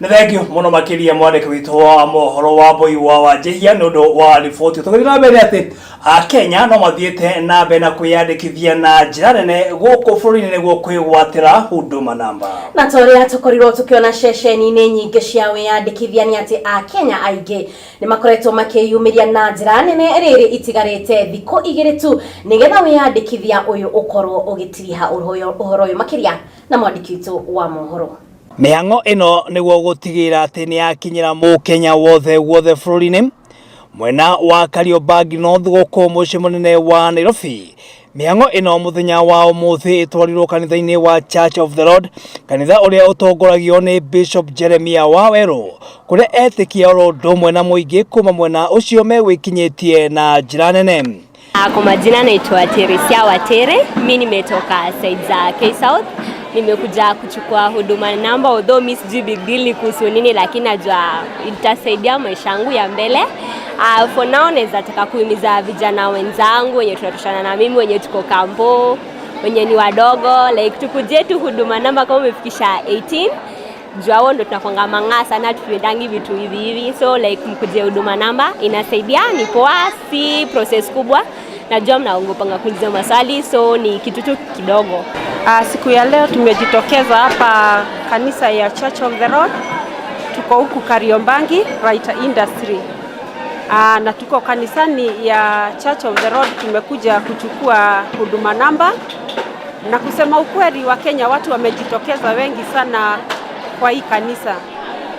Nĩ thengiũ mũno makĩria mwandĩki witũ wa mohoro wa Mbui wa Wanjihia nĩ ũndũ wa riboti. Tũgĩthiĩ na mbere atĩ Akenya no mathiĩte na mbere na kwĩyandĩkithia na njĩra nene gũkũ bũrũri-inĩ nĩguo kwĩgwatĩra Huduma Namba. Na ta ũrĩa tũkorirwo tũkĩona ceceni-inĩ nyingĩ cia wĩyandĩkithia nĩ atĩ Akenya aingĩ nĩ makoretwo makĩyumĩria na njĩra nene rĩrĩ itigarĩte thikũ igĩrĩ tu nĩgetha wĩyandĩkithia ũyũ ũkorwo ũgĩtiriha. Ũhoro ũyũ makĩria na mwandĩki witũ wa mohoro. Mĩhang'o ĩno nĩguo gũtigĩrĩra atĩ nĩ yakinyĩra mũkenya wothe guothe bũrũri-inĩ. Mwena wa Kariobangi North gũkũ mũciĩ mũnene wa Nairobi. Mĩhang'o ĩno mũthenya wa ũmũthĩ ĩtwarirwo kanitha-inĩ wa Church of the Lord, kanitha ũrĩa ũtongoragio nĩ Bishop Jeremiah Wawerũ, kũrĩa etĩkia oro ũndũ ũmwe na mũingĩ kuma mwena ũcio megwĩkinyĩtie na njĩra nene. Kwa majina naitwa Teresia Watere, mi nimetoka side za K-South. Nimekuja kuchukua huduma namba, although mi sijui big deal ni kuhusu nini, lakini najua itasaidia maisha yangu ya mbele. For now naweza taka kuhimiza vijana wenzangu wenye tunatoshana na mimi, wenye tuko kampo, wenye ni wadogo, like tukuje tu huduma namba kama umefikisha 18, juu hao ndo tunakwanga mang'aa sana, tupendangi vitu hivi hivi, so like mkuje huduma namba, inasaidia, ni poa, si process kubwa. Najua mnaogopanga kuuliza maswali, so ni kitu tu kidogo. Siku ya leo tumejitokeza hapa kanisa ya Church of the Lord. Tuko huku Kariobangi Writer Industry. Na tuko kanisani ya Church of the Lord, tumekuja kuchukua huduma namba. Na kusema ukweli, wa Kenya watu wamejitokeza wengi sana kwa hii kanisa.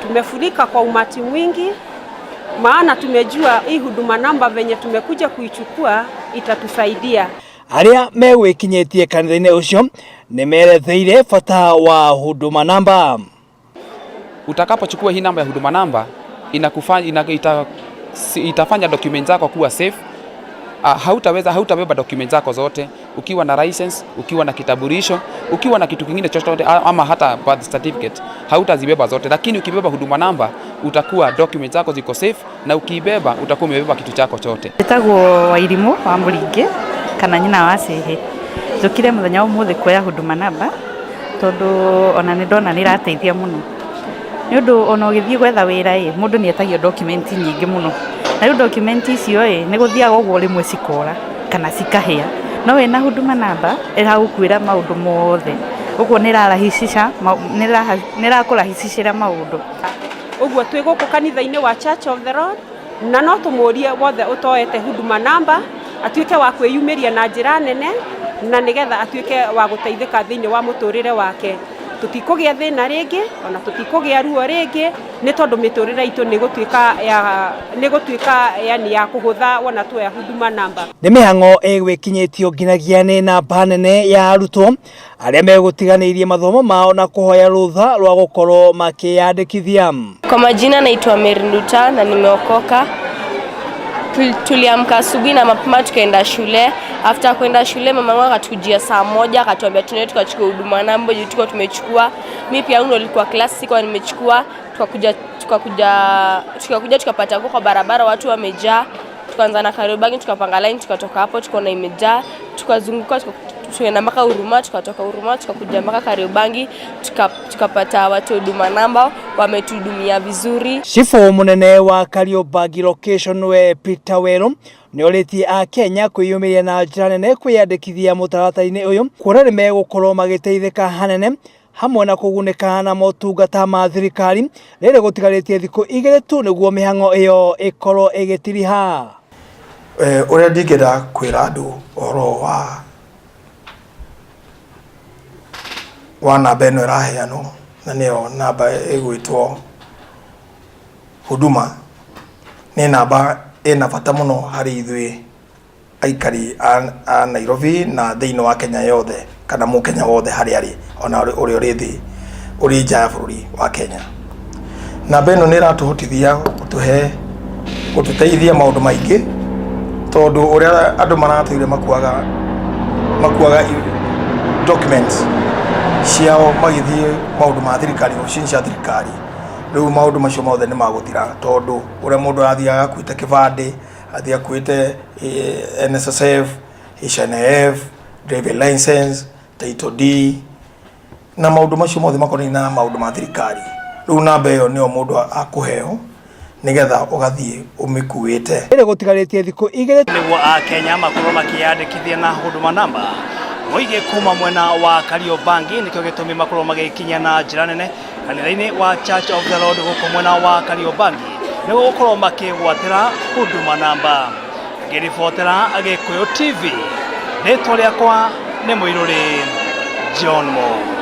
Tumefurika kwa umati mwingi, maana tumejua hii huduma namba venye tumekuja kuichukua itatusaidia. Arĩa megwĩkinyĩtie kanitha-inĩ ũcio nĩ meretheire bata wa Huduma Namba. Utakapochukua hii namba ya huduma namba inakufanya, itafanya document zako kuwa safe. Hautabeba document zako zote ukiwa na license, ukiwa na kitambulisho, ukiwa na kitu kingine chochote ama hata birth certificate, hautazibeba zote, lakini ukibeba huduma namba utakuwa document zako ziko safe, na ukiibeba utakuwa umebeba kitu chako chote. Njĩtagwo Wairimũ wa Mũringĩ kana nyina wa Cĩhĩ. Njũkire mũthenya wa ũmũthĩ kuoya huduma namba tondũ ona nĩ ndona nĩ ĩrateithia mũno, nĩ ũndũ ona ũgĩthiĩ gwetha wĩra ĩ, mũndũ nĩ etagio document nyingĩ mũno, na rĩu document icio ĩ, nĩ gũthiaga ũguo rĩmwe cikora kana cikahĩa, no wĩna huduma namba ĩragũkuĩra maũndũ mothe, ũguo nĩ ĩrarahisisha, nĩ ĩrakũrahisicĩra maũndũ. Ũguo twĩ gũkũ kanitha-inĩ wa Church of the Lord, na no tũmũrie wothe ũtoete huduma namba atuĩke wa kwĩyumĩria na njĩra nene, na nĩgetha atuĩke wa gũteithĩka thĩinĩ wa mũtũrĩre wake. Tũtikũgĩa thĩna rĩngĩ, ona tũtikũgĩa ruo rĩngĩ, nĩ tondũ mĩtũrĩre itũ nĩ gũtuĩka ya nĩ gũtuĩka yani ya kũhũtha wona tuoya huduma namba. Nĩ mĩhang'o ĩgwĩkinyĩtio nginyagia nĩ namba nene ya arutwo arĩa megũtiganĩirie mathomo mao na kũhoya rũtha rwa gũkorwo makĩyandĩkithia. Kwa majina naitwa Mary Nduta na nimeokoka. Tuliamka asubuhi na mapema tukaenda shule. After kwenda shule, mamangu akatujia saa 1, akatuambia tuende tukachukua huduma namba juu tulikuwa tumechukua. Mi pia yangu ndo ilikuwa class, sikuwa nimechukua. Tukakuja tukapata huko kwa barabara watu wamejaa. Tukaanza na Kariobangi, tukapanga line, tukatoka hapo tukaona imejaa, tukazunguka, tukaenda mpaka Huruma, tukatoka Huruma tukakuja mpaka Kariobangi, tukapata watu huduma namba wametuhudumia vizuri. Cibũ mũnene wa Kariobangi location we Peter Weru nĩ orĩtie Akenya kwĩyumĩria na njĩra nene kwĩyandĩkithia mũtaratara-inĩ ũyũ, kuona nĩ megũkorwo magĩteithĩka hanene hamwe na kũgunĩka na motungata ma thirikari rĩrĩ gũtigarĩtie thikũ 2 tu nĩguo mĩhang'o ĩyo ĩkorwo ĩgĩtiriha. Ũrĩa ndingĩenda kwĩra andũ ũhoro wa namba ĩno ĩraheanwo, na nĩyo namba ĩgwĩtwo Huduma, nĩ namba ĩna bata mũno harĩ ithuĩ aikari a Nairobi na thĩinĩ wa Kenya yothe, kana mũkenya wothe harĩa arĩ, ona ũrĩa ũrĩ thĩ ũrĩ nja ya bũrũri wa Kenya. Namba ĩno nĩ ĩratũhotithia gũtũteithia maũndũ maingĩ, tondũ ũrĩa andũ maratũire makuaga documents ciao magĩthiĩ maũndũ ma thirikari, obici cia thirikari, rĩu maũndũ macio mothe nĩ magũthira, tondũ ũrĩa mũndũ arathiaga akuĩte kĩbandĩ, athiĩ akuĩte NSSF, HNF, driving license, title deed, na maũndũ macio mothe makonainie na maũndũ ma thirikari. Rĩu namba ĩyo nĩyo mũndũ akũheo nĩgetha ũgathiĩ ũmĩkuĩte. Ĩrĩ gũtigarĩtie thikũ igĩrĩ nĩguo akenya makorwo makĩyandĩkithia na Huduma Namba. Mũingĩ kuma mwena wa Kariobangi nĩkĩo gĩtũmi makorwo magĩkinya na njĩra nene kanitha-inĩ wa Church of the Lord gũkũ mwena wa Kariobangi nĩguo gũkorwo makĩgwatĩra Huduma Namba. Ngĩribotera Gĩkũyũ TV, rĩtwa rĩakwa nĩ Mũirũrĩ John Mo.